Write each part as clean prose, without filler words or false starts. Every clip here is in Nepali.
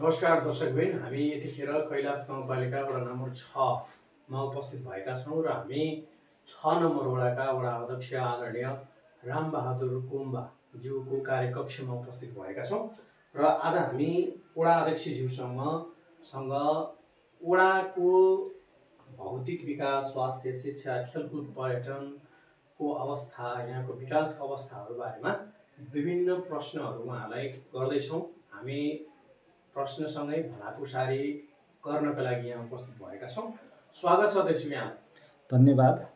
नमस्कार दर्शकबिन, हामी यतिखेर कैलाश गाउँपालिका वडा नम्बर 6 मा उपस्थित भएका छौँ र हामी 6 नम्बर वडाका वडा अध्यक्ष आदरणीय रामबहादुर कुम्बा ज्यूको कार्यकक्षमा उपस्थित भएका छौँ र आज हामी वडा अध्यक्षज्यूसँग वडाको भौतिक विकास, स्वास्थ्य, शिक्षा, खेलकुद, पर्यटनको अवस्था, यहाँको विकासको अवस्थाहरू बारेमा विभिन्न प्रश्नहरू उहाँलाई गर्दैछौँ। हामी प्रश्नसँगै भलाकुसारी गर्नका लागि यहाँ उपस्थित भएका छौँ। स्वागत छ अध्यक्ष यहाँ। धन्यवाद।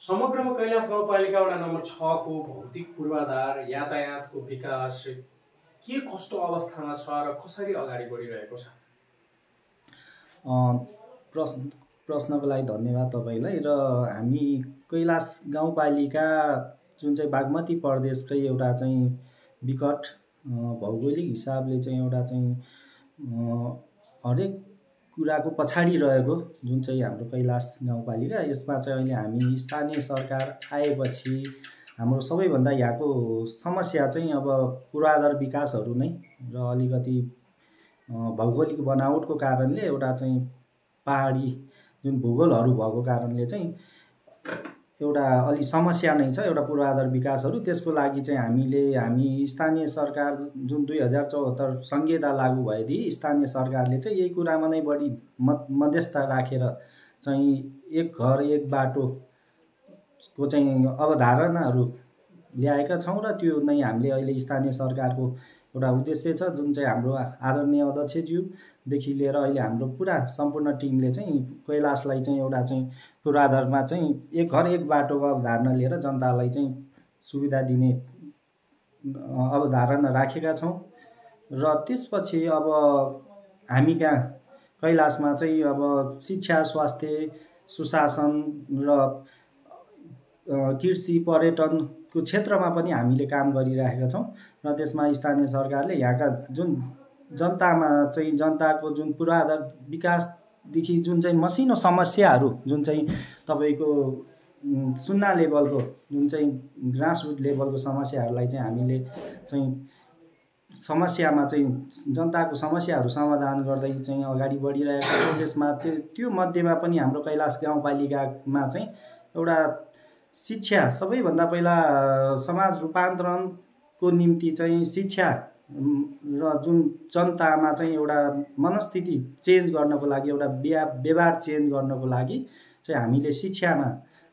समग्रमा कैलाश गाउँपालिका वडा नम्बर 6 को भौतिक पूर्वाधार, यातायातको विकास के कस्तो अवस्थामा छ र कसरी अगाडि बढिरहेको छ? प्रश्नको लागि धन्यवाद तपाईलाई। र हामी कैलाश गाउँपालिका जुन चाहिँ बागमती प्रदेशकै एउटा चाहिँ विकट भौगोलिक हिसाबले चाहिँ एउटा चाहिँ हरेक कुराको पछाडि रहेको जुन चाहिँ हाम्रो कैलाश गाउँपालिका, यसमा चाहिँ अहिले हामी स्थानीय सरकार आएपछि हाम्रो सबैभन्दा यहाँको समस्या चाहिँ अब पूर्वाधार विकासहरू नै र अलिकति भौगोलिक बनावटको कारणले एउटा चाहिँ पहाडी जुन भूगोलहरू भएको कारणले चाहिँ एउटा अलि समस्या नै छ एउटा पूर्वाधार विकासहरू। त्यसको लागि चाहिँ हामी स्थानीय सरकार जुन 2074 संहिता लागू भएदेखि स्थानीय सरकारले चाहिँ यही कुरामा नै बढी मध्यस्थता राखेर चाहिँ एक घर एक बाटोको चाहिँ अवधारणाहरू ल्याएका छौँ र त्यो नै हामीले अहिले स्थानीय सरकारको एउटा उद्देश्य छ, जुन चाहिँ हाम्रो आदरणीय अध्यक्षज्यूदेखि लिएर अहिले हाम्रो पुरा सम्पूर्ण टिमले चाहिँ कैलाशलाई चाहिँ एउटा चाहिँ पूर्वाधारमा चाहिँ एक घर एक बाटोको अवधारणा लिएर जनतालाई चाहिँ सुविधा दिने अवधारणा राखेका छौँ। र त्यसपछि अब हामी कहाँ कैलाशमा चाहिँ अब शिक्षा, स्वास्थ्य, सुशासन र कृषि, पर्यटनको क्षेत्रमा पनि हामीले काम गरिरहेका छौँ र त्यसमा स्थानीय सरकारले यहाँका जुन जनतामा चाहिँ जनताको जुन पूर्वाधार विकासदेखि जुन चाहिँ मसिनो समस्याहरू जुन चाहिँ तपाईँको सुन्ना लेभलको जुन चाहिँ ग्रासरुट लेभलको समस्याहरूलाई चाहिँ हामीले चाहिँ समस्यामा चाहिँ जनताको समस्याहरू समाधान गर्दै चाहिँ अगाडि बढिरहेका छौँ। त्यसमा त्यो मध्येमा पनि हाम्रो कैलाश गाउँपालिकामा चाहिँ एउटा शिक्षा, सबैभन्दा पहिला समाज रूपान्तरणको निम्ति चाहिँ शिक्षा र जुन जनतामा चाहिँ एउटा मनस्थिति चेन्ज गर्नको लागि, एउटा व्यवहार चेन्ज गर्नको लागि चाहिँ हामीले शिक्षामा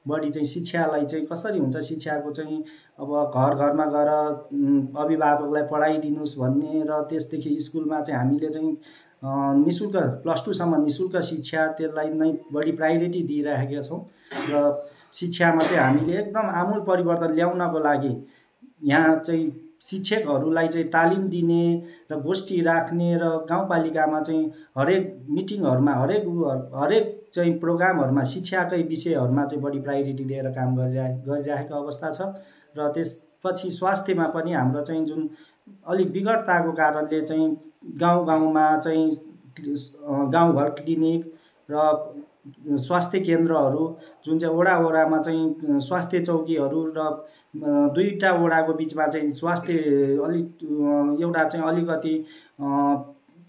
बढी चाहिँ शिक्षालाई चाहिँ कसरी हुन्छ, शिक्षाको चाहिँ अब घर घरमा गएर अभिभावकलाई पढाइदिनुहोस् भन्ने र त्यसदेखि स्कुलमा चाहिँ हामीले चाहिँ निःशुल्क +2 सम्म निःशुल्क शिक्षा, त्यसलाई नै बढी प्रायोरिटी दिइरहेका छौँ। र शिक्षामा चाहिँ हामीले एकदम आमूल परिवर्तन ल्याउनको लागि यहाँ चाहिँ शिक्षकहरूलाई चाहिँ तालिम दिने र गोष्ठी राख्ने र गाउँपालिकामा चाहिँ हरेक मिटिङहरूमा हरेक चाहिँ प्रोग्रामहरूमा शिक्षाकै विषयहरूमा चाहिँ बढी प्रायोरिटी दिएर काम गरिरहेको अवस्था छ। र त्यसपछि स्वास्थ्यमा पनि हाम्रो चाहिँ जुन अलिक विगतताको कारणले चाहिँ गाउँमा चाहिँ गाउँघर क्लिनिक र स्वास्थ्य केन्द्रहरू, जुन चाहिँ वडामा चाहिँ स्वास्थ्य चौकीहरू र 2टा वडाको बिचमा चाहिँ स्वास्थ्य एउटा चाहिँ अलिकति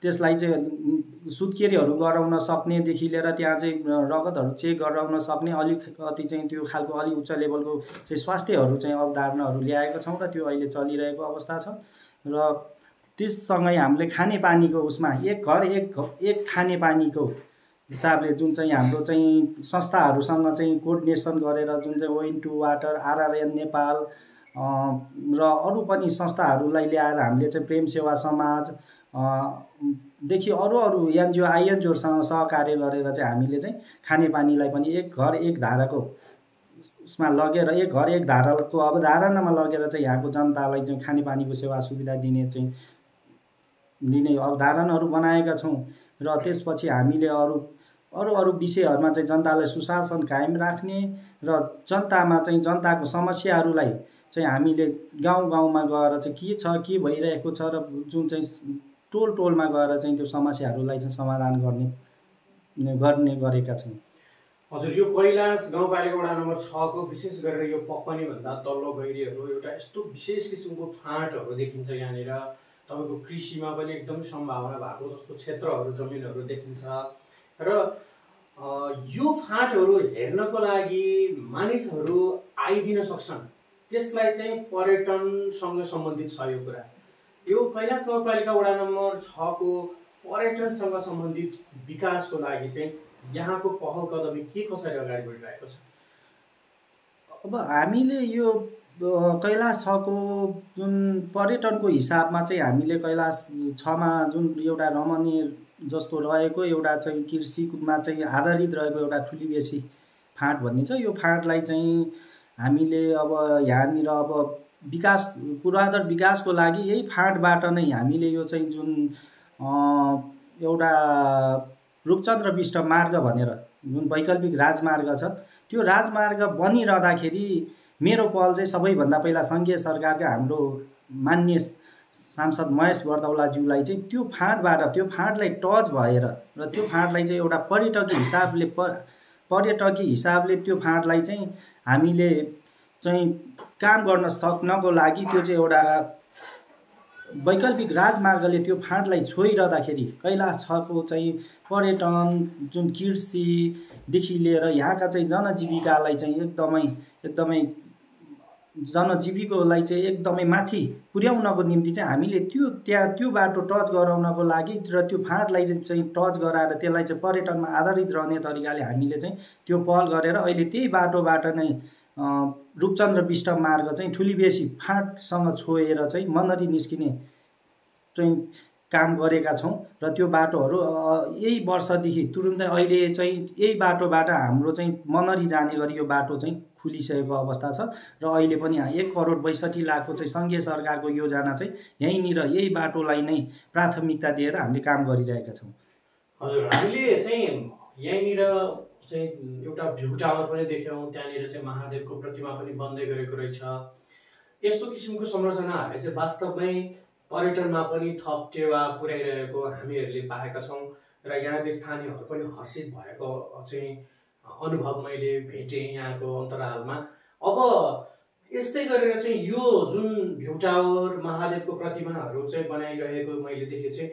त्यसलाई चाहिँ सुत्केरीहरू गराउन सक्नेदेखि लिएर त्यहाँ चाहिँ रगतहरू चेक गराउन सक्ने अलिकति चाहिँ त्यो खालको अलि उच्च लेभलको चाहिँ स्वास्थ्यहरू चाहिँ अवधारणाहरू ल्याएका छौँ र त्यो अहिले चलिरहेको अवस्था छ। र त्यससँगै हामीले खानेपानीको उसमा एक घर एक खानेपानीको हिसाबले जुन चाहिँ हाम्रो चाहिँ संस्थाहरूसँग चाहिँ कोअर्डिनेसन गरेर जुन चाहिँ ओइन टु वाटर, RRN नेपाल र अरू पनि संस्थाहरूलाई ल्याएर हामीले चाहिँ प्रेम सेवा समाज देखि अरू एनजिओ आइएनजिओसँग सहकार्य गरेर चाहिँ हामीले चाहिँ खानेपानीलाई पनि एक घर एक धाराको उसमा लगेर एक घर एक धाराको अवधारणामा लगेर चाहिँ यहाँको जनतालाई चाहिँ खानेपानीको सेवा सुविधा दिने अवधारणाहरू बनाएका छौँ। र त्यसपछि हामीले अरू विषयहरूमा चाहिँ जनतालाई सुशासन कायम राख्ने र जनतामा चाहिँ जनताको समस्याहरूलाई चाहिँ हामीले गाउँमा गएर चाहिँ के छ, के भइरहेको छ र जुन चाहिँ टोलमा गएर चाहिँ त्यो समस्याहरूलाई चाहिँ समाधान गर्ने गरेका छौँ। हजुर, यो कैलाश गाउँपालिका वडा नम्बर 6 को विशेष गरेर यो पक्कनी भन्दा तल्लो गैरीहरू एउटा यस्तो विशेष किसिमको फाँटहरू देखिन्छ यहाँनिर तपाईँको कृषिमा पनि एकदम सम्भावना भएको जस्तो क्षेत्रहरू जमिनहरू देखिन्छ र यो फाँटहरू हेर्नको लागि मानिसहरू आइदिन सक्छन्। त्यसलाई चाहिँ पर्यटनसँग सम्बन्धित छ यो कुरा। यो कैलाश गाउँपालिका वडा नम्बर 6 को पर्यटनसँग सम्बन्धित विकासको लागि चाहिँ यहाँको पहल कदमी के कसरी अगाडि बढिरहेको छ? अब हामीले यो कैलाश 6 को जुन पर्यटनको हिसाबमा चाहिँ हामीले कैलाश 6 मा जुन एउटा रमणीय जस्तो रहेको एउटा चाहिँ कृषिमा चाहिँ आधारित रहेको एउटा ठुलीबेसी फाँट भन्ने छ। यो फाँटलाई चाहिँ हामीले अब यहाँनिर अब विकास पूर्वाधार विकासको लागि यही फाँटबाट नै हामीले यो चाहिँ जुन एउटा रूपचन्द्र बिष्ट मार्ग भनेर जुन वैकल्पिक राजमार्ग छ त्यो राजमार्ग बनिरहँदाखेरि मेरो पहल चाहिँ सबैभन्दा पहिला सङ्घीय सरकारका हाम्रो माननीय सांसद महेश बर्दौलाज्यूलाई चाहिँ त्यो फाँटबाट त्यो फाँटलाई टच भएर र त्यो फाँटलाई चाहिँ एउटा पर्यटकीय हिसाबले त्यो फाँटलाई चाहिँ हामीले चाहिँ काम गर्न सक्नको लागि त्यो चाहिँ एउटा वैकल्पिक राजमार्गले त्यो फाँटलाई छोइरहँदाखेरि कैलाश 6 को चाहिँ पर्यटन जुन कृषिदेखि लिएर यहाँका चाहिँ जनजीविकालाई चाहिँ एकदमै जनजीविकालाई चाहिँ एकदमै माथि पुर्याउनको निम्ति चाहिँ हामीले त्यो बाटो टच गराउनको लागि र त्यो फाँटलाई चाहिँ टच गराएर त्यसलाई चाहिँ पर्यटनमा आधारित रहने तरिकाले हामीले चाहिँ त्यो पहल गरेर अहिले त्यही बाटोबाट नै रूपचन्द्र बिष्ट मार्ग चाहिँ ठुलीबेसी फाँटसँग छोएर चाहिँ मनरी निस्किने चाहिँ काम गरेका छौँ र त्यो बाटोहरू यही वर्षदेखि तुरुन्तै अहिले चाहिँ यही बाटोबाट हाम्रो चाहिँ मनरी जाने गरी यो बाटो चाहिँ खुलिसकेको अवस्था छ र अहिले पनि 1,62,लाखको चाहिँ सङ्घीय सरकारको योजना चाहिँ यहीँनिर यही बाटोलाई नै प्राथमिकता दिएर हामीले काम गरिरहेका छौँ। हजुर, हामीले चाहिँ यहीँनिर चाहिँ एउटा भ्यू टावर पनि देख्यौँ, त्यहाँनिर चाहिँ महादेवको प्रतिमा पनि बन्दै गरेको रहेछ। यस्तो किसिमको संरचनाहरूले चाहिँ वास्तवमै पर्यटनमा पनि थप टेवा पुर्याइरहेको हामीहरूले पाएका छौँ र यहाँको स्थानीयहरू पनि हर्षित भएको चाहिँ अनुभव मैले भेटेँ यहाँको अन्तरालमा। अब यस्तै गरेर चाहिँ यो जुन भ्यू टावर महादेवको प्रतिमाहरू चाहिँ बनाइरहेको मैले देखेँ चाहिँ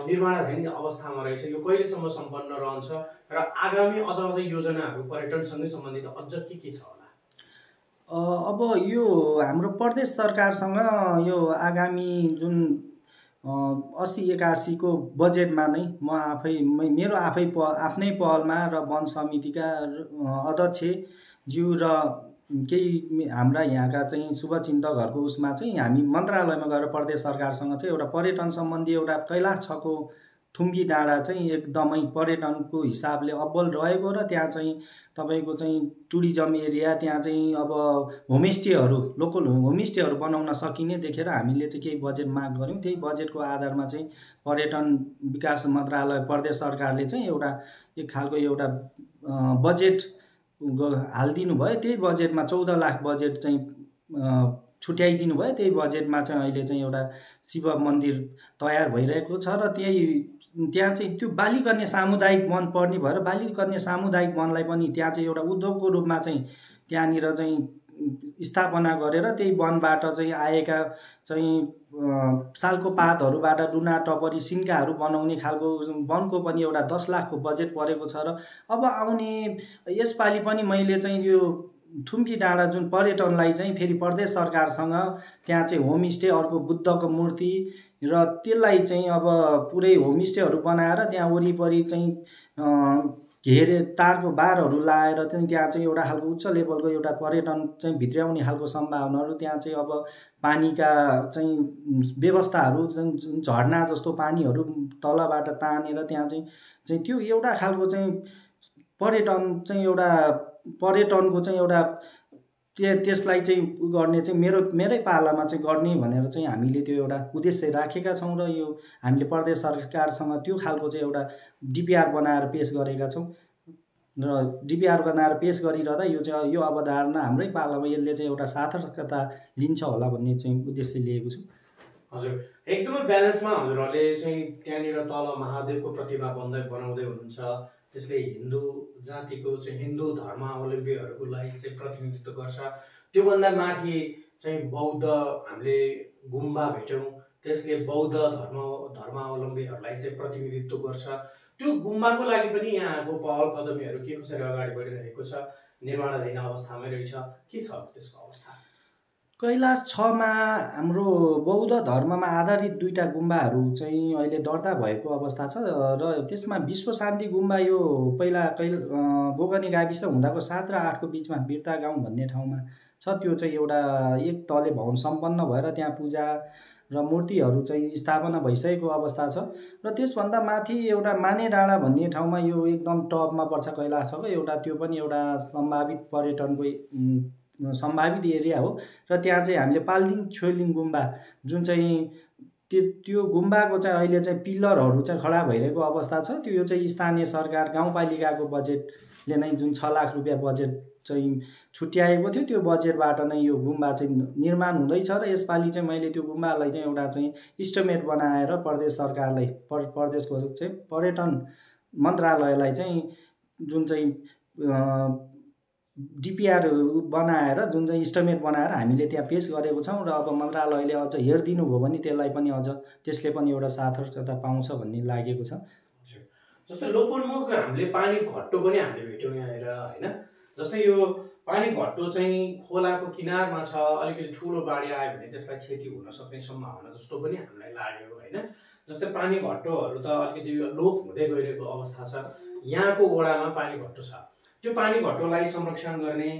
निर्माणाधीन अवस्थामा रहेछ। यो कहिलेसम्म सम्पन्न रहन्छ र आगामी अझ योजनाहरू पर्यटनसँगै सम्बन्धित अझ के छ होला? अब यो हाम्रो प्रदेश सरकारसँग यो आगामी जुन 80-81 को बजेटमा नै म मेरो आफ्नै पहलमा र वन समितिका अध्यक्षज्यू र केही हाम्रा यहाँका चाहिँ शुभचिन्तकहरूको उसमा चाहिँ हामी मन्त्रालयमा गएर प्रदेश सरकारसँग चाहिँ एउटा पर्यटन सम्बन्धी एउटा कैलाश 6 को थुम्की डाँडा चाहिँ एकदमै पर्यटनको हिसाबले अब्बल रहेको र त्यहाँ चाहिँ तपाईँको चाहिँ टुरिज्म एरिया त्यहाँ चाहिँ अब होमस्टेहरू लोकल होमस्टेहरू बनाउन सकिने देखेर हामीले चाहिँ केही बजेट माग गऱ्यौँ। त्यही बजेटको आधारमा चाहिँ पर्यटन विकास मन्त्रालय प्रदेश सरकारले चाहिँ एउटा एक खालको एउटा बजेट हालिदिनु भयो। त्यही बजेटमा 14 लाख बजेट चाहिँ छुट्याइदिनु भयो। त्यही बजेटमा चाहिँ अहिले चाहिँ एउटा शिव मन्दिर तयार भइरहेको छ र त्यहाँ चाहिँ त्यो बालीकन्या सामुदायिक वन पर्ने भएर बालीकन्या सामुदायिक वनलाई पनि त्यहाँ चाहिँ एउटा उद्योगको रूपमा चाहिँ त्यहाँनिर चाहिँ स्थापना गरेर त्यही वनबाट चाहिँ आएका चाहिँ सालको पातहरूबाट डुना टपरी सिन्काहरू बनाउने खालको वनको पनि एउटा 10 लाखको बजेट परेको छ र अब आउने यसपालि पनि मैले चाहिँ यो थुम्की डाँडा जुन पर्यटनलाई चाहिँ फेरि प्रदेश सरकारसँग त्यहाँ चाहिँ होमस्टे अर्को बुद्धको मूर्ति र त्यसलाई चाहिँ अब पुरै होमस्टेहरू बनाएर त्यहाँ वरिपरि चाहिँ घेरे तारको बारहरू लाएर चाहिँ त्यहाँ चाहिँ एउटा खालको उच्च लेभलको एउटा पर्यटन चाहिँ भित्र्याउने खालको सम्भावनाहरू त्यहाँ चाहिँ अब पानीका चाहिँ व्यवस्थाहरू जुन झरना जस्तो पानीहरू तलबाट तानेर त्यहाँ चाहिँ त्यो एउटा खालको चाहिँ पर्यटन चाहिँ एउटा पर्यटनको चाहिँ एउटा त्यसलाई चाहिँ गर्ने चाहिँ मेरै पालामा चाहिँ गर्ने भनेर चाहिँ हामीले त्यो एउटा उद्देश्य राखेका छौँ र यो हामीले प्रदेश सरकारसँग त्यो खालको चाहिँ एउटा डिपिआर बनाएर पेश गरेका छौँ र डिपिआर बनाएर पेश गरिरहँदा यो चाहिँ यो अवधारणा हाम्रै पालामा यसले चाहिँ एउटा सार्थकता लिन्छ होला भन्ने चाहिँ उद्देश्य लिएको छु। हजुर, एकदमै ब्यालेन्समा हजुरहरूले चाहिँ त्यहाँनिर तल महादेवको प्रतिमा बनाउँदै हुनुहुन्छ। त्यसले हिन्दू जातिको चाहिँ हिन्दू धर्मावलम्बीहरूलाई चाहिँ प्रतिनिधित्व गर्छ। त्योभन्दा माथि चाहिँ बौद्ध हामीले गुम्बा भेट्यौँ त्यसले बौद्ध धर्मावलम्बीहरूलाई चाहिँ प्रतिनिधित्व गर्छ। त्यो गुम्बाको लागि पनि यहाँको पहल कदमीहरू के कसरी अगाडि बढिरहेको छ? निर्माणाधीन अवस्थामै रहेछ, के छ त्यसको अवस्था? कैलाश 6मा हाम्रो बौद्ध धर्ममा आधारित 2टा गुम्बाहरू चाहिँ अहिले दर्ता भएको अवस्था छ र त्यसमा विश्व शान्ति गुम्बा यो पहिला गोगनी गाविस हुँदाको 7 र 8 को बिचमा बिर्ता गाउँ भन्ने ठाउँमा छ। त्यो चाहिँ एउटा एक तले भवन सम्पन्न भएर त्यहाँ पूजा र मूर्तिहरू चाहिँ स्थापना भइसकेको अवस्था छ। र त्यसभन्दा माथि एउटा माने डाँडा भन्ने ठाउँमा यो एकदम टपमा पर्छ कैलाश 6को एउटा, त्यो पनि एउटा सम्भावित पर्यटनको सम्भावित एरिया हो। र त्यहाँ चाहिँ हामीले पाल्दिङ छोइलिङ गुम्बा जुन चाहिँ त्यो गुम्बाको चाहिँ अहिले चाहिँ पिलरहरू चाहिँ खडा भइरहेको अवस्था छ। त्यो चाहिँ स्थानीय सरकार गाउँपालिकाको बजेटले नै जुन 6 लाख रुपियाँ बजेट चाहिँ छुट्याएको थियो, त्यो बजेटबाट नै यो गुम्बा चाहिँ निर्माण हुँदैछ। र यसपालि चाहिँ मैले त्यो गुम्बालाई चाहिँ एउटा चाहिँ इस्टिमेट बनाएर प्रदेश सरकारलाई प्रदेशको चाहिँ पर्यटन मन्त्रालयलाई चाहिँ जुन चाहिँ डिपिआर बनाएर जुन चाहिँ इस्टिमेट बनाएर हामीले त्यहाँ पेश गरेको छौँ। र अब मन्त्रालयले अझ हेरिदिनु भयो भने त्यसलाई पनि अझ त्यसले पनि एउटा सार्थकता पाउँछ भन्ने लागेको छ। जस्तै लोपोन्मुख हामीले पानी घट्टो पनि हामीले भेट्यौँ यहाँनिर होइन। जस्तै यो पानी घट्टो चाहिँ खोलाको किनारमा छ, अलिकति ठुलो बाढी आयो भने त्यसलाई क्षति हुन सक्ने सम्भावना जस्तो पनि हामीलाई लाग्यो होइन। जस्तै पानी घट्टोहरू त अलिकति लोप हुँदै गइरहेको अवस्था छ। यहाँको वडामा पानी घट्टो छ, त्यो पानी घट्टोलाई संरक्षण गर्ने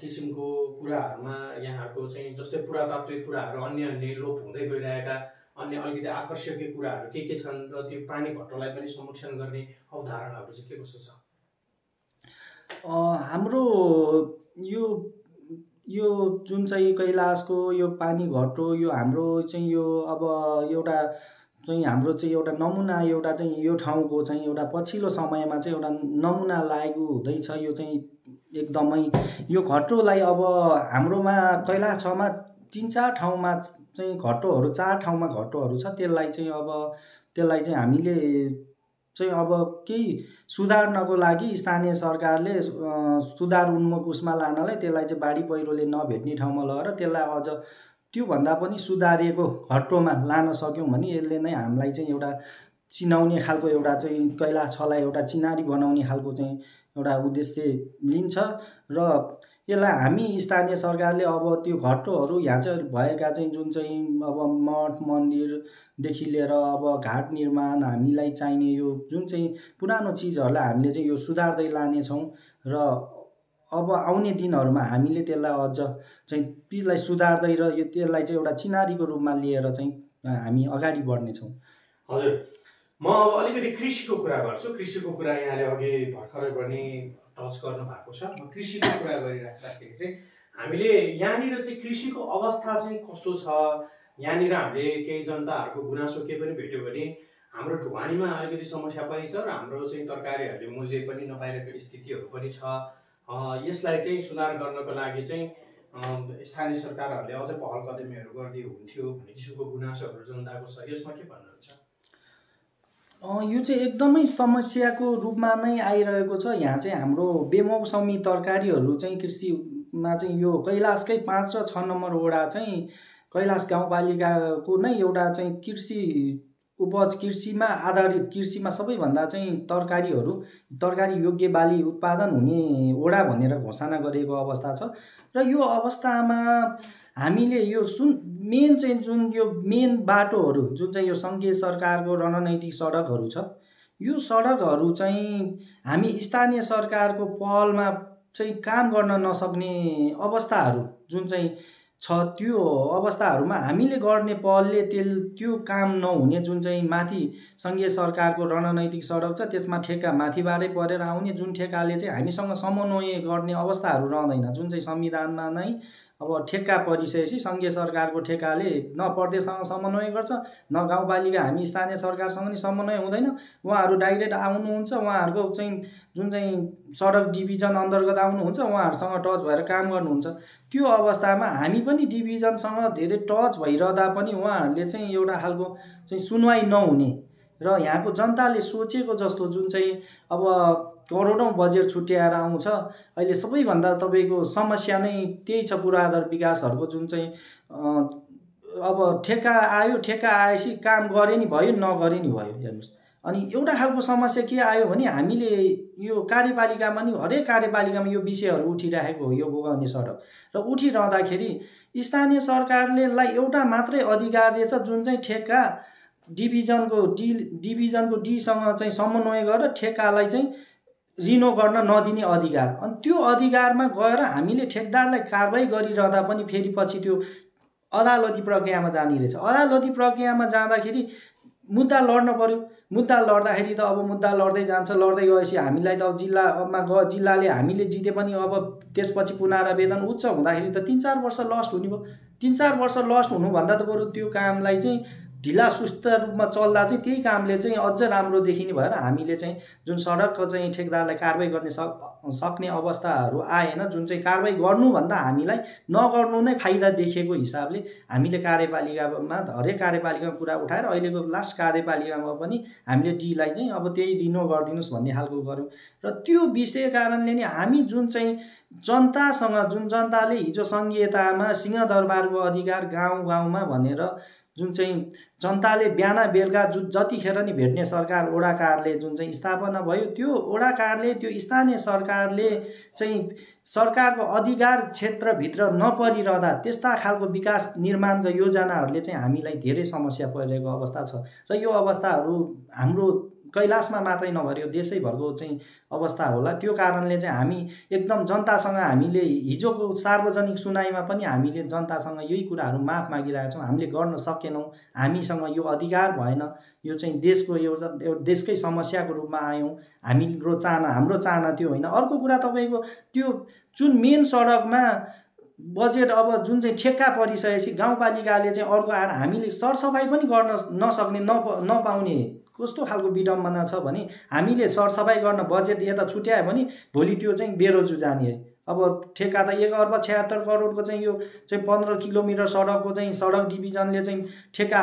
किसिमको कुराहरूमा यहाँको चाहिँ जस्तै पुरातात्विक कुराहरू अन्य लोप हुँदै गइरहेका अन्य अलिकति आकर्षकीय कुराहरू के छन् र त्यो पानी घट्टोलाई पनि संरक्षण गर्ने अवधारणाहरू चाहिँ के कसो छ? हाम्रो यो जुन चाहिँ कैलाशको यो पानी घट्टो यो हाम्रो चाहिँ यो अब एउटा चाहिँ हाम्रो चाहिँ एउटा नमुना एउटा चाहिँ यो ठाउँको चाहिँ एउटा पछिल्लो समयमा चाहिँ एउटा नमुना लागु हुँदैछ। यो चाहिँ एकदमै यो घट्टोलाई अब हाम्रोमा कैलाश 6मा 3-4 ठाउँमा चाहिँ घट्टोहरू 4 ठाउँमा घट्टोहरू छ। त्यसलाई चाहिँ हामीले चाहिँ अब केही सुधार्नको लागि स्थानीय सरकारले सुधार उन्मुख उसमा लानलाई त्यसलाई चाहिँ बाढी पहिरोले नभेट्ने ठाउँमा लगेर त्यसलाई अझ त्योभन्दा पनि सुधारिएको घट्टोमा लान सक्यौँ भने यसले नै हामीलाई चाहिँ एउटा चिनाउने खालको एउटा चाहिँ कैलाश 6लाई एउटा चिनारी बनाउने खालको चाहिँ एउटा उद्देश्य लिन्छ। र यसलाई हामी स्थानीय सरकारले अब त्यो घट्टोहरू यहाँ चाहिँ भएका चाहिँ जुन चाहिँ अब मठ मन्दिरदेखि लिएर अब घाट निर्माण हामीलाई चाहिने यो जुन चाहिँ पुरानो चिजहरूलाई हामीले चाहिँ यो सुधार्दै लानेछौँ। र अब आउने दिनहरूमा हामीले त्यसलाई अझ चाहिँ त्यसलाई सुधार्दै र यो त्यसलाई चाहिँ एउटा चिनारीको रूपमा लिएर चाहिँ हामी अगाडि बढ्नेछौँ। हजुर, म अब अलिकति कृषिको कुरा गर्छु। कृषिको कुरा यहाँले अघि भर्खरै पनि टच गर्नु भएको छ। म कृषिको कुरा गरिराख्दाखेरि चाहिँ हामीले यहाँनिर चाहिँ कृषिको अवस्था चाहिँ कस्तो छ, यहाँनिर हामीले केही जनताहरूको गुनासो के पनि भेट्यो भने हाम्रो ढुवानीमा अलिकति समस्या पनि छ र हाम्रो चाहिँ तरकारीहरूले मूल्य पनि नपाइरहेको स्थितिहरू पनि छ। यसलाई चाहिँ सुधार गर्नको लागि चाहिँ स्थानीय सरकारहरूले अझ पहल कदमीहरू गर्दै हुन्थ्यो भन्ने किसिमको गुनासोहरू जनताको छ। यसमा के भन्नुहुन्छ? यो चाहिँ एकदमै समस्याको रूपमा नै आइरहेको छ। यहाँ चाहिँ हाम्रो बेमौसमी तरकारीहरू चाहिँ कृषिमा चाहिँ यो कैलाशकै 5 र 6 नम्बर वडा चाहिँ कैलाश गाउँपालिकाको नै एउटा चाहिँ कृषि उपज कृषिमा आधारित कृषिमा सबैभन्दा चाहिँ तरकारी योग्य बाली उत्पादन हुने वडा भनेर घोषणा गरिएको अवस्था छ। र यो अवस्थामा हामीले यो मेन चाहिँ जुन यो मेन बाटोहरू जुन चाहिँ यो सङ्घीय सरकारको रणनैतिक सडकहरू छ, यो सडकहरू चाहिँ हामी स्थानीय सरकारको पहलमा चाहिँ काम गर्न नसक्ने अवस्थाहरू जुन चाहिँ छ, त्यो अवस्थाहरूमा हामीले गर्ने पहलले त्यो काम नहुने जुन चाहिँ माथि सङ्घीय सरकारको रणनैतिक सडक छ त्यसमा ठेक्का माथिबाटै परेर आउने जुन ठेक्काले चाहिँ हामीसँग समन्वय गर्ने अवस्थाहरू रहँदैन। जुन चाहिँ संविधानमा नै अब ठेक्का परिसकेपछि सङ्घीय सरकारको ठेक्काले न प्रदेशसँग समन्वय गर्छ न गाउँपालिका हामी स्थानीय सरकारसँग नि समन्वय हुँदैन। उहाँहरू डाइरेक्ट आउनुहुन्छ, उहाँहरूको चाहिँ जुन चाहिँ सडक डिभिजन अन्तर्गत आउनुहुन्छ, उहाँहरूसँग टच भएर काम गर्नुहुन्छ। त्यो अवस्थामा हामी पनि डिभिजनसँग धेरै टच भइरहँदा पनि उहाँहरूले चाहिँ एउटा खालको चाहिँ सुनवाई नहुने र यहाँको जनताले सोचेको जस्तो जुन चाहिँ अब करोडौँ बजेट छुट्याएर आउँछ। अहिले सबैभन्दा तपाईँको समस्या नै त्यही छ, पूर्वाधार विकासहरूको जुन चाहिँ अब ठेक्का आयो, ठेक्का आएपछि काम गरे नि भयो, नगरे नि भयो। हेर्नुहोस्, अनि एउटा खालको समस्या के आयो भने हामीले यो कार्यपालिकामा नि हरेक कार्यपालिकामा यो विषयहरू उठिरहेको हो, यो गोगाउने सडक। र उठिरहँदाखेरि स्थानीय सरकारलेलाई एउटा मात्रै अधिकार रहेछ, जुन चाहिँ ठेक्का डिभिजनको डीसँग चाहिँ समन्वय गरेर ठेक्कालाई चाहिँ रिनो गर्न नदिने अधिकार। अनि त्यो अधिकारमा गएर हामीले ठेकदारलाई कारबाही गरिरहँदा पनि फेरि पछि त्यो अदालती प्रक्रियामा जाने रहेछ। अदालती प्रक्रियामा जाँदाखेरि मुद्दा लड्न पर्यो। मुद्दा लड्दाखेरि त अब मुद्दा लड्दै जान्छ, लड्दै गएपछि हामीलाई त अब जिल्लाले हामीले जिते पनि अब त्यसपछि पुनरावेदन उच्च हुँदाखेरि त 3-4 वर्ष लस्ट हुने भयो। 3-4 वर्ष लस्ट हुनुभन्दा त बरु त्यो कामलाई चाहिँ ढिला सुस्त रूपमा चल्दा चाहिँ त्यही कामले चाहिँ अझ राम्रो देखिने भएर हामीले चाहिँ जुन सडकको चाहिँ ठेकदारलाई कारबाही गर्ने सक्ने अवस्थाहरू आएन, जुन चाहिँ कारबाही गर्नुभन्दा हामीलाई नगर्नु नै फाइदा देखेको हिसाबले हामीले कार्यपालिकामा हरेक कार्यपालिकामा कुरा उठाएर अहिलेको लास्ट कार्यपालिकामा पनि हामीले डीलाई चाहिँ अब त्यही रिनो गरिदिनुहोस् भन्ने खालको गऱ्यौँ। र त्यो विषय कारणले नै हामी जुन चाहिँ जनतासँग, जुन जनताले हिजो सङ्घीयतामा सिंहदरबारको अधिकार गाउँ गाउँमा भनेर जुन चाहिँ जनताले बिहान बेलुका जतिखेर नि भेट्ने सरकार वडा कार्यालय जुन चाहिँ स्थापना भयो, त्यो वडा कार्यालय, त्यो स्थानीय सरकारले चाहिँ सरकारको अधिकार क्षेत्रभित्र नपरिरहँदा त्यस्ता खालको विकास निर्माणका योजनाहरूले चाहिँ हामीलाई धेरै समस्या परिरहेको अवस्था छ। र यो अवस्थाहरू हाम्रो कैलाशमा मात्रै नभएर यो देशैभरको चाहिँ अवस्था होला। त्यो कारणले चाहिँ हामी एकदम जनतासँग हामीले हिजोको सार्वजनिक सुनाइमा पनि हामीले जनतासँग यही कुराहरू माफ मागिरहेका छौँ। हामीले गर्न सकेनौँ, हामीसँग यो अधिकार भएन, यो चाहिँ देशको एउटा देशकै समस्याको रूपमा आयौँ। हाम्रो चाहना त्यो होइन। अर्को कुरा तपाईँको त्यो जुन मेन सडकमा बजेट अब जुन चाहिँ ठेक्का परिसकेपछि गाउँपालिकाले चाहिँ अर्को आएर हामीले सरसफाइ पनि गर्न नसक्ने नपाउने कस्तो खालको विडम्बना छ भने हामीले सरसफाइ गर्न बजेट यता छुट्यायो भने भोलि त्यो चाहिँ बेरोजु जाने है। अब ठेक्का त 1 अर्ब 76 करोडको चाहिँ यो चाहिँ 15 किलोमिटर सडकको चाहिँ सडक डिभिजनले चाहिँ ठेक्का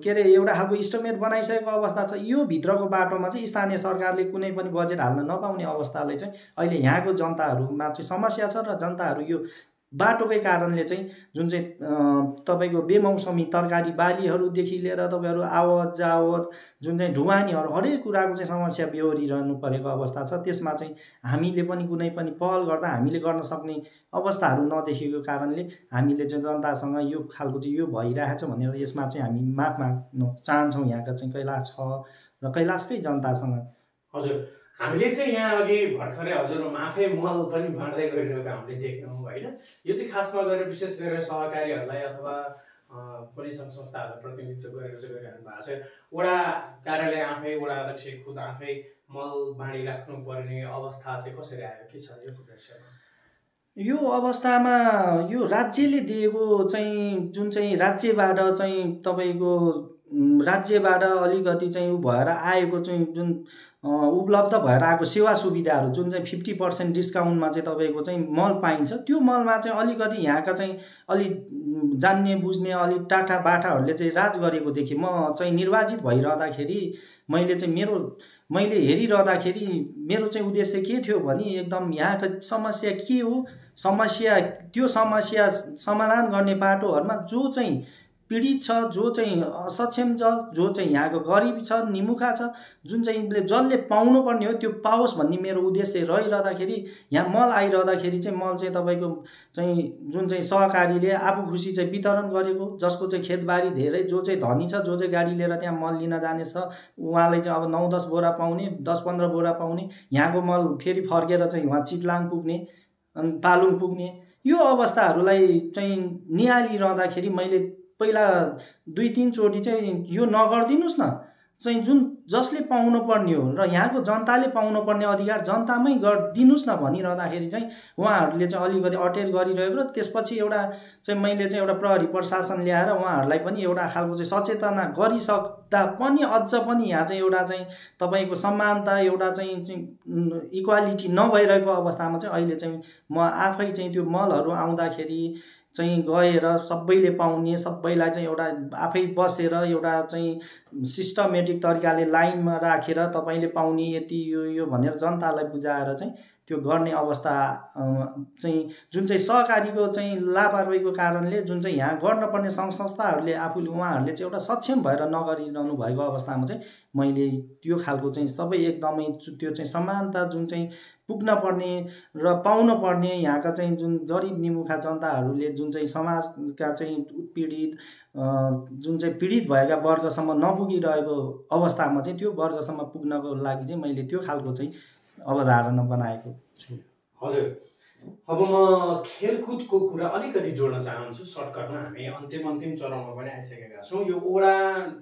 के अरे एउटा खालको इस्टिमेट बनाइसकेको अवस्था छ। यो भित्रको बाटोमा चाहिँ स्थानीय सरकारले कुनै पनि बजेट हाल्न नपाउने अवस्थाले चाहिँ अहिले यहाँको जनताहरूमा चाहिँ समस्या छ। र जनताहरू यो बाटोकै कारणले चाहिँ जुन चाहिँ तपाईँको बेमौसमी तरकारी बालीहरूदेखि लिएर तपाईँहरू आवत जावत जुन चाहिँ ढुवानीहरू हरेक कुराको चाहिँ समस्या बेहोरिरहनु परेको अवस्था छ। त्यसमा चाहिँ हामीले पनि कुनै पनि पहल गर्दा हामीले गर्न सक्ने अवस्थाहरू नदेखेको कारणले हामीले चाहिँ जनतासँग यो खालको चाहिँ यो भइरहेछ भनेर यसमा चाहिँ हामी माफ माग्न चाहन्छौँ यहाँका चाहिँ कैलाश छ र कैलाशकै जनतासँग। हजुर, हामीले चाहिँ यहाँ अघि भर्खरै हजुर माफे मल पनि बाँड्दै गरिरहेको हामीले देख्यौँ होइन। यो चाहिँ खासमा गरेर विशेष गरेर सहकारीहरूलाई अथवा कुनै सङ्घ संस्थाहरूलाई प्रतिनिधित्व गरेर चाहिँ गरिरहनु भएको छ। वडा कार्यालय आफै, वडा अध्यक्ष खुद आफै मल बाँडिराख्नु पर्ने अवस्था चाहिँ कसरी आयो, के छ यो विषयमा? यो अवस्थामा यो राज्यले दिएको चाहिँ जुन चाहिँ राज्यबाट चाहिँ तपाईँको राज्यबाट अलिकति चाहिँ भएर आएको चाहिँ जुन उपलब्ध भएर आएको सेवा सुविधाहरू जुन चाहिँ 50% डिस्काउन्टमा चाहिँ तपाईँको चाहिँ मल पाइन्छ, त्यो मलमा चाहिँ अलिकति यहाँका चाहिँ अलि जान्ने बुझ्ने अलि टाटा बाठाहरूले चाहिँ राज गरेको देखेँ। म चाहिँ निर्वाचित भइरहँदाखेरि मैले हेरिरहँदाखेरि मेरो चाहिँ उद्देश्य के थियो भने एकदम यहाँको समस्या के हो, त्यो समस्या समाधान गर्ने बाटोहरूमा जो चाहिँ पीडित छ, जो चाहिँ असक्षम छ, जो चाहिँ यहाँको गरिब छ, निमुखा छ, जुन चाहिँ जसले पाउनुपर्ने हो त्यो पाओस् भन्ने मेरो उद्देश्य रहिरहँदाखेरि यहाँ मल आइरहँदाखेरि चाहिँ मल चाहिँ तपाईँको चाहिँ जुन चाहिँ सहकारीले आफू खुसी चाहिँ वितरण गरेको, जसको चाहिँ खेतबारी धेरै, जो चाहिँ धनी छ, जो चाहिँ गाडी लिएर त्यहाँ मल लिन जानेछ उहाँले चाहिँ अब 9-10 बोरा पाउने, 10-15 बोरा पाउने, यहाँको मल फेरि फर्केर चाहिँ उहाँ चितलाङ पुग्ने, पालुङ पुग्ने, यो अवस्थाहरूलाई चाहिँ निहालिरहँदाखेरि मैले पहिला 2-3 चोटि चाहिँ यो नगरिदिनुहोस् न, चाहिँ जुन जसले पाउनुपर्ने हो र यहाँको जनताले पाउनुपर्ने अधिकार जनतामै गरिदिनुहोस् न भनिरहँदाखेरि चाहिँ उहाँहरूले चाहिँ अलिकति अटेर गरिरहेको र त्यसपछि एउटा चाहिँ मैले चाहिँ एउटा प्रहरी प्रशासन ल्याएर उहाँहरूलाई पनि एउटा खालको चाहिँ सचेतना गरिसक्दा पनि अझ पनि यहाँ चाहिँ एउटा चाहिँ तपाईँको समानता, एउटा चाहिँ इक्वालिटी नभइरहेको अवस्थामा चाहिँ अहिले चाहिँ म आफै चाहिँ त्यो मलहरू आउँदाखेरि चाहिँ गएर सबैले पाउने, सबैलाई चाहिँ एउटा आफै बसेर एउटा चाहिँ सिस्टमेटिक तरिकाले लाइनमा राखेर तपाईँले पाउने यति यो भनेर जनतालाई बुझाएर चाहिँ त्यो गर्ने अवस्था चाहिँ जुन चाहिँ सहकारीको चाहिँ लापरवाहीको कारणले जुन चाहिँ यहाँ गर्नुपर्ने सङ्घ संस्थाहरूले आफूले उहाँहरूले चाहिँ एउटा सक्षम भएर नगरिरहनु भएको अवस्थामा चाहिँ मैले त्यो खालको चाहिँ सबै एकदमै त्यो चाहिँ समानता जुन चाहिँ पुग्न पर्ने र पाउन पर्ने यहाँका चाहिँ जुन गरिब निमुखा जनताहरूले जुन चाहिँ समाजका चाहिँ उत्पीडित जुन चाहिँ पीडित भएका वर्गसम्म नपुगिरहेको अवस्थामा चाहिँ त्यो वर्गसम्म पुग्नको लागि चाहिँ मैले त्यो खालको चाहिँ अवधारणा बनाएको छु। हजुर, अब म खेलकुदको कुरा अलिकति जोड्न चाहन्छु सर्टकटमा। हामी अन्तिम चरणमा पनि आइसकेका छौँ। यो वडा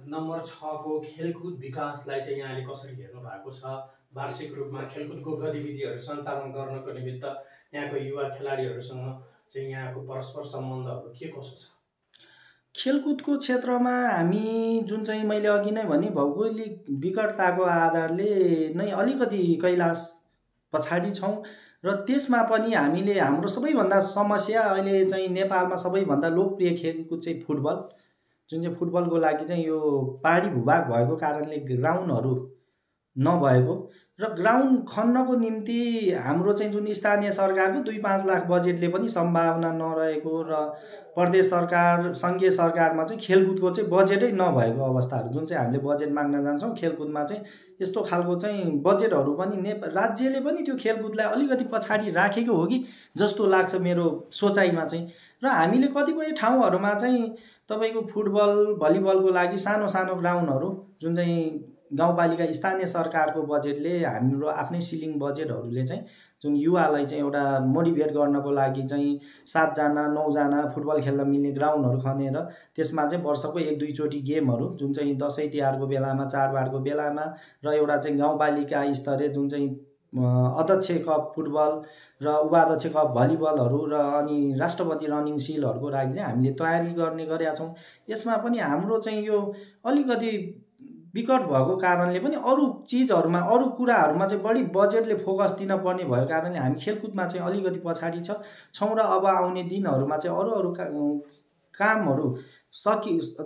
नम्बर 6 को खेलकुद विकासलाई चाहिँ यहाँले कसरी हेर्नु भएको छ? वार्षिक रूपमा खेलकुदको गतिविधिहरू सञ्चालन गर्नको निमित्त यहाँको युवा खेलाडीहरूसँग चाहिँ यहाँको परस्पर सम्बन्धहरू के कसो छ? खेलकुदको क्षेत्रमा हामी जुन चाहिँ मैले अघि नै भने भौगोलिक विकटताको आधारले नै अलिकति कैलाश पछाडि छौँ र त्यसमा पनि हामीले हाम्रो सबैभन्दा समस्या अहिले चाहिँ नेपालमा सबैभन्दा लोकप्रिय खेलकुद चाहिँ फुटबल, जुन चाहिँ फुटबलको लागि चाहिँ यो पहाडी भूभाग भएको कारणले ग्राउन्डहरू नभएको र ग्राउन्ड खन्नको निम्ति हाम्रो चाहिँ जुन स्थानीय सरकारको 2-5 लाख बजेटले पनि सम्भावना नरहेको र प्रदेश सरकार सङ्घीय सरकारमा चाहिँ खेलकुदको चाहिँ बजेटै नभएको अवस्थाहरू जुन चाहिँ हामीले बजेट माग्न जान्छौँ खेलकुदमा चाहिँ यस्तो खालको चाहिँ बजेटहरू पनि राज्यले पनि त्यो खेलकुदलाई अलिकति पछाडि राखेको हो कि जस्तो लाग्छ मेरो सोचाइमा चाहिँ। र हामीले कतिपय ठाउँहरूमा चाहिँ तपाईँको फुटबल भलिबलको लागि सानो सानो ग्राउन्डहरू जुन चाहिँ गाउँपालिका स्थानीय सरकारको बजेटले हाम्रो आफ्नै सिलिङ बजेटहरूले चाहिँ जुन युवालाई चाहिँ एउटा मोटिभेट गर्नको लागि चाहिँ 7 जना 9 जना फुटबल खेल्न मिल्ने ग्राउन्डहरू खनेर त्यसमा चाहिँ वर्षको 1-2 चोटि गेमहरू जुन चाहिँ दसैँ तिहारको बेलामा चाडबाडको बेलामा र एउटा चाहिँ गाउँपालिका स्तरीय जुन चाहिँ अध्यक्ष कप फुटबल र उपाध्यक्ष कप भलिबलहरू र अनि राष्ट्रपति रनिङ सिलहरूको लागि चाहिँ हामीले तयारी गर्ने गरेका छौँ। यसमा पनि हाम्रो चाहिँ यो अलिकति विकट भएको कारणले पनि अरू चिजहरूमा अरू कुराहरूमा चाहिँ बढी बजेटले फोकस दिन पर्ने भएको कारणले हामी खेलकुदमा चाहिँ अलिकति पछाडि छौँ र अब आउने दिनहरूमा चाहिँ अरू कामहरू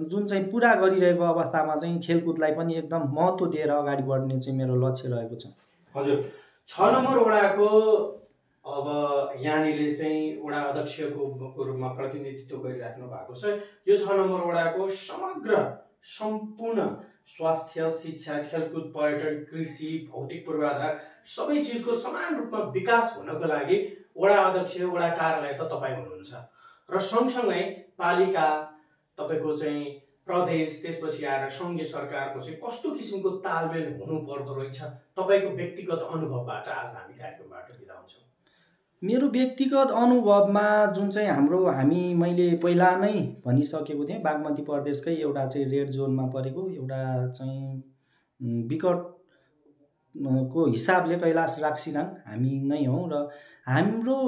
जुन चाहिँ पुरा गरिरहेको अवस्थामा चाहिँ खेलकुदलाई पनि एकदम महत्त्व दिएर अगाडि बढ्ने चाहिँ मेरो लक्ष्य रहेको छ। हजुर, 6 नम्बर वडाको अब यहाँनिर चाहिँ वडा अध्यक्षको रूपमा प्रतिनिधित्व गरिराख्नु भएको छ। यो 6 नम्बर वडाको समग्र सम्पूर्ण स्वास्थ्य, शिक्षा, खेलकुद, पर्यटन, कृषि, भौतिक पूर्वाधार सबै चिजको समान रूपमा विकास हुनको लागि वडा अध्यक्ष वडा कार्यालय त तपाईँ हुनुहुन्छ र सँगसँगै पालिका तपाईको चाहिँ प्रदेश त्यसपछि आएर सङ्घीय सरकारको चाहिँ कस्तो किसिमको तालमेल हुनु पर्दो रहेछ तपाईको व्यक्तिगत अनुभवबाट आज हामी कार्यक्रमबाट बिदा हुन्छौँ। मेरो व्यक्तिगत अनुभवमा जुन चाहिँ मैले पहिला नै भनिसकेको थिएँ बागमती प्रदेशकै एउटा चाहिँ रेड जोनमा परेको एउटा चाहिँ विकट को हिसाबले कैलाश राक्सिराङ हामी नै हौँ र हाम्रो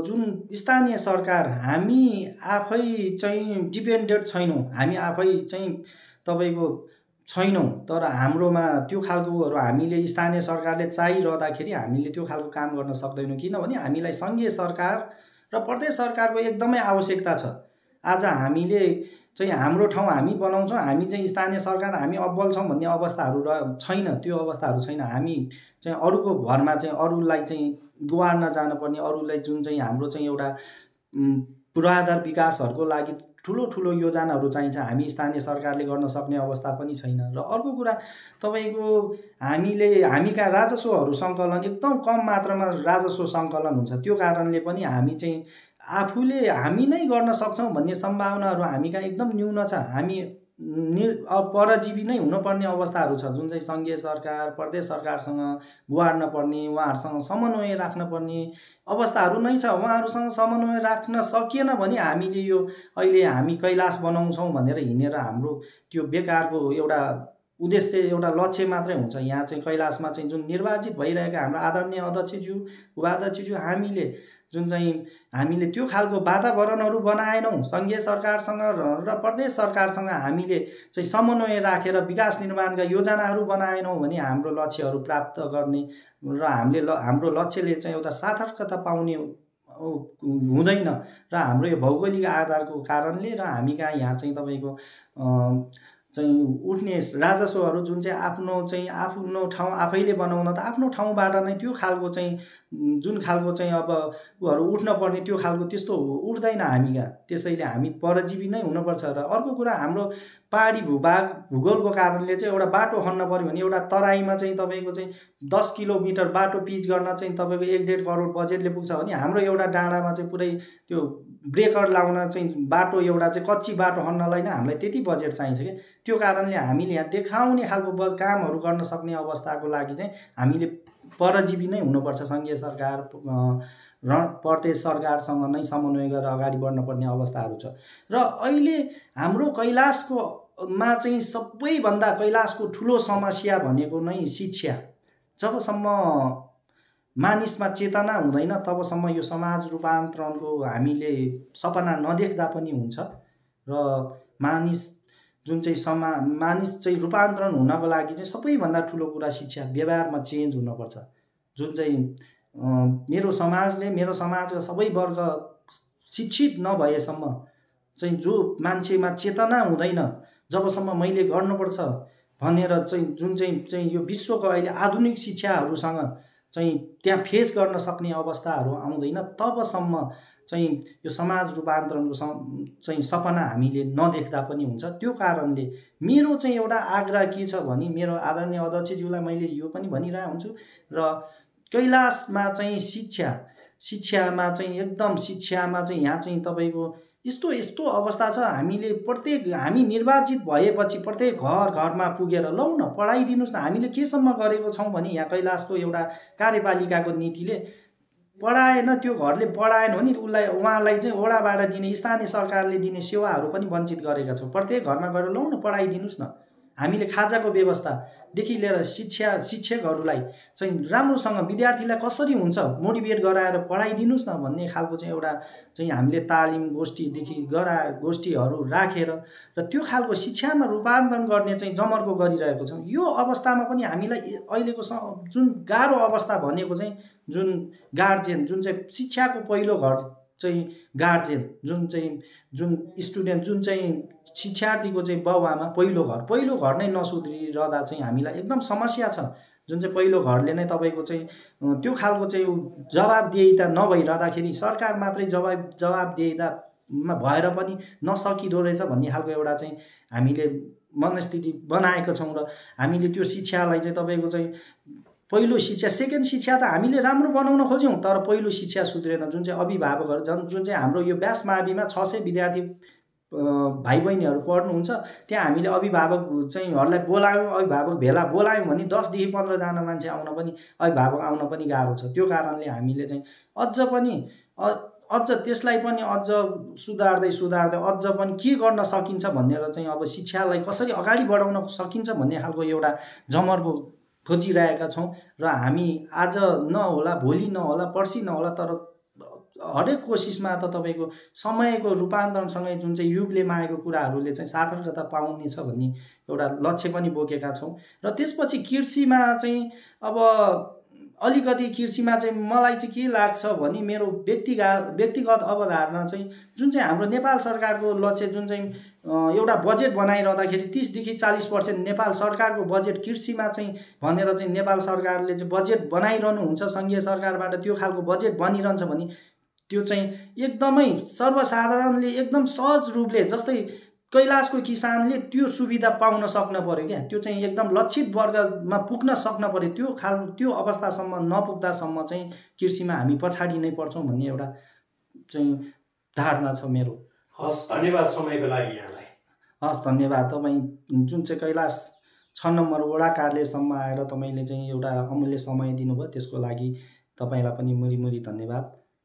जुन स्थानीय सरकार हामी आफै चाहिँ डिपेन्डेन्ट छैनौँ, हामी आफै चाहिँ तपाईँको छैनौँ, तर हाम्रोमा त्यो खालकोहरू हामीले स्थानीय सरकारले चाहिरहँदाखेरि हामीले त्यो खालको काम गर्न सक्दैनौँ किनभने हामीलाई सङ्घीय सरकार र प्रदेश सरकारको एकदमै आवश्यकता छ। आज हामीले चाहिँ हाम्रो ठाउँ हामी बनाउँछौँ, हामी चाहिँ स्थानीय सरकार हामी अब्बल छौँ भन्ने अवस्थाहरू छैन, त्यो अवस्थाहरू छैन। हामी चाहिँ अरूको भरमा चाहिँ अरूलाई चाहिँ गुहार्न जानुपर्ने, अरूलाई जुन चाहिँ हाम्रो चाहिँ एउटा पूर्वाधार विकासहरूको लागि ठुलो योजनाहरू चाहिन्छ, हामी स्थानीय सरकारले गर्न सक्ने अवस्था पनि छैन। र अर्को कुरा तपाईँको हामीका राजस्वहरू सङ्कलन एकदम कम मात्रामा राजस्व सङ्कलन हुन्छ, त्यो कारणले पनि हामी चाहिँ हामी नै गर्न सक्छौँ भन्ने सम्भावनाहरू हामीका एकदम न्यून छ। हामी परजीवी नै हुनुपर्ने अवस्थाहरू छ जुन चाहिँ सङ्घीय सरकार प्रदेश सरकारसँग गुहार्न पर्ने, उहाँहरूसँग समन्वय राख्न पर्ने अवस्थाहरू नै छ। उहाँहरूसँग समन्वय राख्न सकिएन भने हामीले यो अहिले हामी कैलाश बनाउँछौँ भनेर हिँडेर हाम्रो त्यो बेकारको एउटा उद्देश्य एउटा लक्ष्य मात्रै हुन्छ। यहाँ चाहिँ कैलाशमा चाहिँ जुन निर्वाचित भइरहेका हाम्रो आदरणीय अध्यक्षज्यू उपाध्यक्षज्यू हामीले त्यो खालको वातावरणहरू बनाएनौँ, सङ्घीय सरकारसँग र प्रदेश सरकारसँग हामीले चाहिँ समन्वय राखेर विकास निर्माणका योजनाहरू बनाएनौँ भने हाम्रो लक्ष्यहरू प्राप्त गर्ने र हाम्रो लक्ष्यले चाहिँ एउटा सार्थकता पाउने हुँदैन। र हाम्रो यो भौगोलिक आधारको कारणले र हामी कहाँ यहाँ चाहिँ तपाईँको चाहिँ उठ्ने राजस्वहरू जुन चाहिँ आफ्नो ठाउँ आफैले बनाउन त आफ्नो ठाउँबाट नै त्यो खालको चाहिँ जुन खालको चाहिँ अब उहरू उठ्न पर्ने त्यो खालको त्यस्तो उठ्दैन हामी कहाँ। त्यसैले हामी परजीवी नै हुनुपर्छ। र अर्को कुरा हाम्रो पहाडी भूगोलको कारणले चाहिँ एउटा बाटो खन्न पर्यो भने एउटा तराईमा चाहिँ तपाईँको चाहिँ 10 किलोमिटर बाटो पिच गर्न चाहिँ तपाईँको 1.5 करोड बजेटले पुग्छ भने हाम्रो एउटा डाँडामा चाहिँ पुरै त्यो ब्रेकर लाउन चाहिँ बाटो एउटा चाहिँ कच्ची बाटो खन्नलाई नै हामीलाई त्यति बजेट चाहिन्छ क्या। त्यो कारणले हामीले यहाँ देखाउने खालको कामहरू गर्न सक्ने अवस्थाको लागि चाहिँ हामीले परजीवी नै हुनुपर्छ। सङ्घीय सरकार र प्रदेश सरकारसँग नै समन्वय गरेर अगाडि बढ्न पर्ने अवस्थाहरू छ। र अहिले हाम्रो कैलाशमा चाहिँ सबैभन्दा कैलाशको ठुलो समस्या भनेको नै शिक्षा। जबसम्म मानिसमा चेतना हुँदैन तबसम्म यो समाज रूपान्तरणको हामीले सपना नदेख्दा पनि हुन्छ। र मानिस चाहिँ रूपान्तरण हुनको लागि चाहिँ सबैभन्दा ठुलो कुरा शिक्षा, व्यवहारमा चेन्ज हुनुपर्छ। जुन चाहिँ मेरो समाजका सबै वर्ग शिक्षित नभएसम्म चाहिँ जो मान्छेमा चेतना हुँदैन, जबसम्म मैले गर्नुपर्छ भनेर चाहिँ जुन चाहिँ यो विश्वको अहिले आधुनिक शिक्षाहरूसँग चाहिँ त्यहाँ फेस गर्न सक्ने अवस्थाहरू आउँदैन, तबसम्म चाहिँ यो समाज रूपान्तरणको चाहिँ सपना हामीले नदेख्दा पनि हुन्छ। त्यो कारणले मेरो चाहिँ एउटा आग्रह के छ भने, मेरो आदरणीय अध्यक्षज्यूलाई मैले यो पनि भनिरहेको हुन्छु र कैलाशमा चाहिँ शिक्षामा चाहिँ एकदम शिक्षामा चाहिँ यहाँ चाहिँ तपाईँको यस्तो अवस्था छ। हामी निर्वाचित भएपछि प्रत्येक घरमा पुगेर लौ न पढाइदिनुहोस् न। हामीले केसम्म गरेको छौँ भने यहाँ कैलाशको एउटा कार्यपालिकाको नीतिले पढाएन, त्यो घरले पढाएन भने उहाँलाई चाहिँ वडाबाट दिने स्थानीय सरकारले दिने सेवाहरू पनि वञ्चित गरेका छौँ। प्रत्येक घरमा गएर लौ न पढाइदिनुहोस् न। हामीले खाजाको व्यवस्थादेखि लिएर शिक्षकहरूलाई चाहिँ राम्रोसँग विद्यार्थीलाई कसरी हुन्छ मोटिभेट गराएर पढाइदिनुहोस् न भन्ने खालको चाहिँ एउटा चाहिँ हामीले तालिम गोष्ठीहरू राखेर र त्यो खालको शिक्षामा रूपान्तरण गर्ने चाहिँ जमर्को गरिरहेको छौँ। यो अवस्थामा पनि हामीलाई अहिलेको जुन गाह्रो अवस्था भनेको चाहिँ जुन गार्जियन, जुन चाहिँ शिक्षाको पहिलो घर चाहिँ गार्जियन, जुन स्टुडेन्ट, जुन चाहिँ शिक्षार्थीको चाहिँ बाउआमा पहिलो घर नै नसुध्रिरहँदा चाहिँ हामीलाई एकदम समस्या छ। जुन चाहिँ पहिलो घरले नै तपाईँको चाहिँ त्यो खालको चाहिँ जवाबदेहिता नभइरहँदाखेरि सरकार मात्रै जवाबदेहितामा भएर पनि नसकिदो रहेछ भन्ने खालको एउटा चाहिँ हामीले मनस्थिति बनाएका छौँ। र हामीले त्यो शिक्षालाई चाहिँ तपाईँको चाहिँ पहिलो शिक्षा, सेकेन्ड शिक्षा त हामीले राम्रो बनाउन खोज्यौँ, तर पहिलो शिक्षा सुध्रेन। जुन चाहिँ अभिभावकहरू जुन चाहिँ हाम्रो यो व्यास माविमा 600 विद्यार्थी भाइ बहिनीहरू पढ्नुहुन्छ, त्यहाँ हामीले अभिभावक चाहिँहरूलाई बोलायौँ, अभिभावक भेला बोलायौँ भने 10देखि 15जना मान्छे अभिभावक आउन पनि गाह्रो छ। त्यो कारणले हामीले चाहिँ अझ त्यसलाई पनि अझ सुधार्दै अझ पनि के गर्न सकिन्छ भनेर चाहिँ अब शिक्षालाई कसरी अगाडि बढाउन सकिन्छ भन्ने खालको एउटा जमर्को खोजिरहेका छौँ। र हामी आज नहोला, भोलि नहोला, पर्सि नहोला, तर हरेक कोसिसमा त तपाईँको समयको रूपान्तरणसँगै जुन चाहिँ युगले मागेको कुराहरूले चाहिँ सार्थकता पाउनेछ भन्ने एउटा लक्ष्य पनि बोकेका छौँ। र त्यसपछि कृषिमा चाहिँ अब अलिकति कृषिमा चाहिँ मलाई चाहिँ के लाग्छ भने, मेरो व्यक्तिगत अवधारणा चाहिँ जुन चाहिँ हाम्रो नेपाल सरकारको लक्ष्य, जुन चाहिँ एउटा बजेट बनाइरहँदाखेरि 30देखि 40% नेपाल सरकारको बजेट कृषिमा चाहिँ भनेर चाहिँ नेपाल सरकारले चाहिँ बजेट बनाइरहनुहुन्छ सङ्घीय सरकारबाट, त्यो खालको बजेट बनिरहन्छ भने त्यो चाहिँ एकदमै सर्वसाधारणले एकदम सहज रूपले, जस्तै कैलाशको किसानले त्यो सुविधा पाउन सक्न पर्यो क्या। त्यो चाहिँ एकदम लक्षित वर्गमा पुग्न सक्न पर्यो। त्यो अवस्थासम्म नपुग्दासम्म चाहिँ कृषिमा हामी पछाडि नै पर्छौँ भन्ने एउटा चाहिँ धारणा छ मेरो। हस्, धन्यवाद समयको लागि यहाँलाई। हस्, धन्यवाद। तपाईँ जुन चाहिँ कैलाश 6 नम्बर वडा कार्यालयसम्म आएर तपाईँले चाहिँ एउटा अमूल्य समय दिनुभयो, त्यसको लागि तपाईँलाई पनि मुरी धन्यवाद।